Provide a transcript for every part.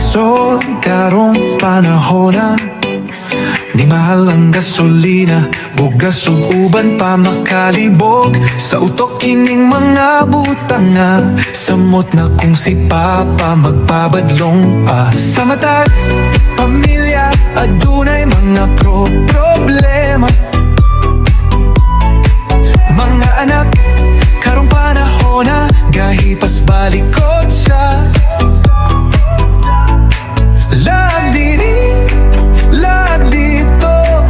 Gasol karong panahona. Ni mahal ang gasolina, bugas ug uban pa makalibog sa utok kining mga butanga. Samot na kung si Papa magpabadlong pa. Sa matag pamilya adunay mga problema. Mga anak karong panahona, gahipas balikot siya. Lag diri, lag didto.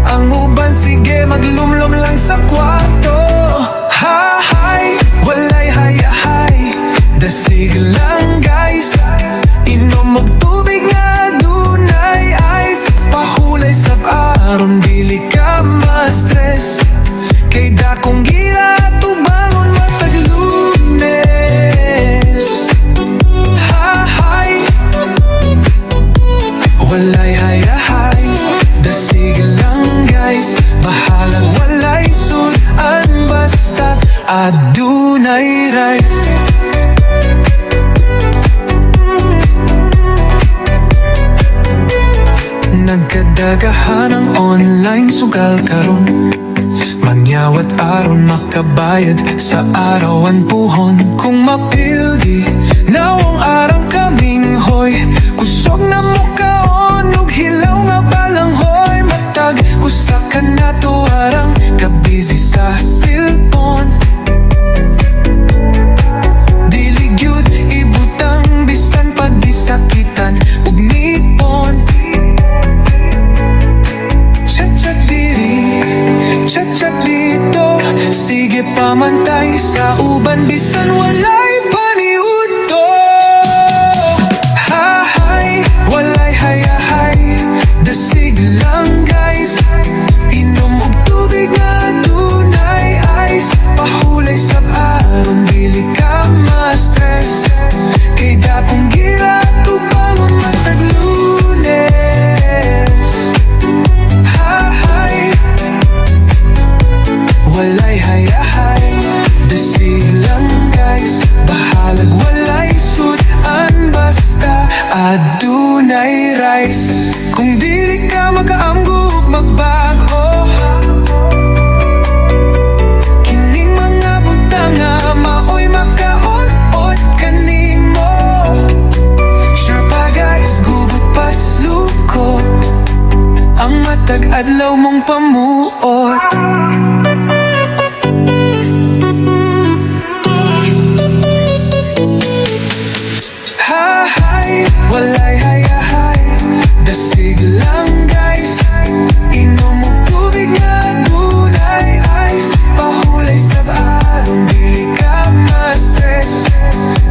Ang uban sige maglumlom lang sa kwarto. Hahay, walay hayahay. Dasig lang, guys. Inom og tubig nga dunay ice. Pahulay sab aron dili ka ma-stress. Kay dakong gira tubangon matag Lunes. Hahay, walay hayahay. Dasig lang, guys. Bahalag walay sudan, basta adunay rice. Nagkadaghan ang online sugal karon. Mangyawat aron makabayad sa arawan puhon. Kung mapildi nawong arang kaminghoy, kusog na mukaon ug hilaw nga balanghoy. Matag usa ka nato arang kabusy sa cellphone. Dili gyud ibutang bisan pag gisakitan ug ngipon. Chat-chat diri, chat-chat didto. Sige pamantay sa uban bisan walay paniudto. Hahay, walay hayahay. Dasig lang, guys. Inom og tubig nga dunay ice. Pahulay sab aron dili ka ma-stress. Kay dakong gira tubangon matag Lunes. Hahay, walay hayahay. Dasig lang, guys. Bahalag walay sudan, basta adunay rice. Kung dili ka makaamgo magbag-o, kining mga butanga maoy makaot-ot kanimo. Sure pa, guys, gubot paslukot ang matag adlaw mong pamuot. Hahay, walay hayahay. Dasig lang, guys. Inom og tubig nga dunay ice. Pahulay sab aron dili ka ma-stress.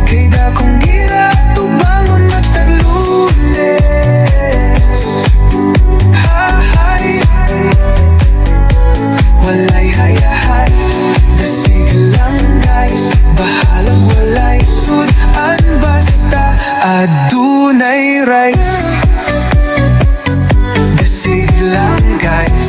Kay dakong gira tubangon matag Lunes. Hahay, walay hayahay. Dasig lang, guys. Bahalag walay sudan, basta adunay rice. Dasig lang, guys.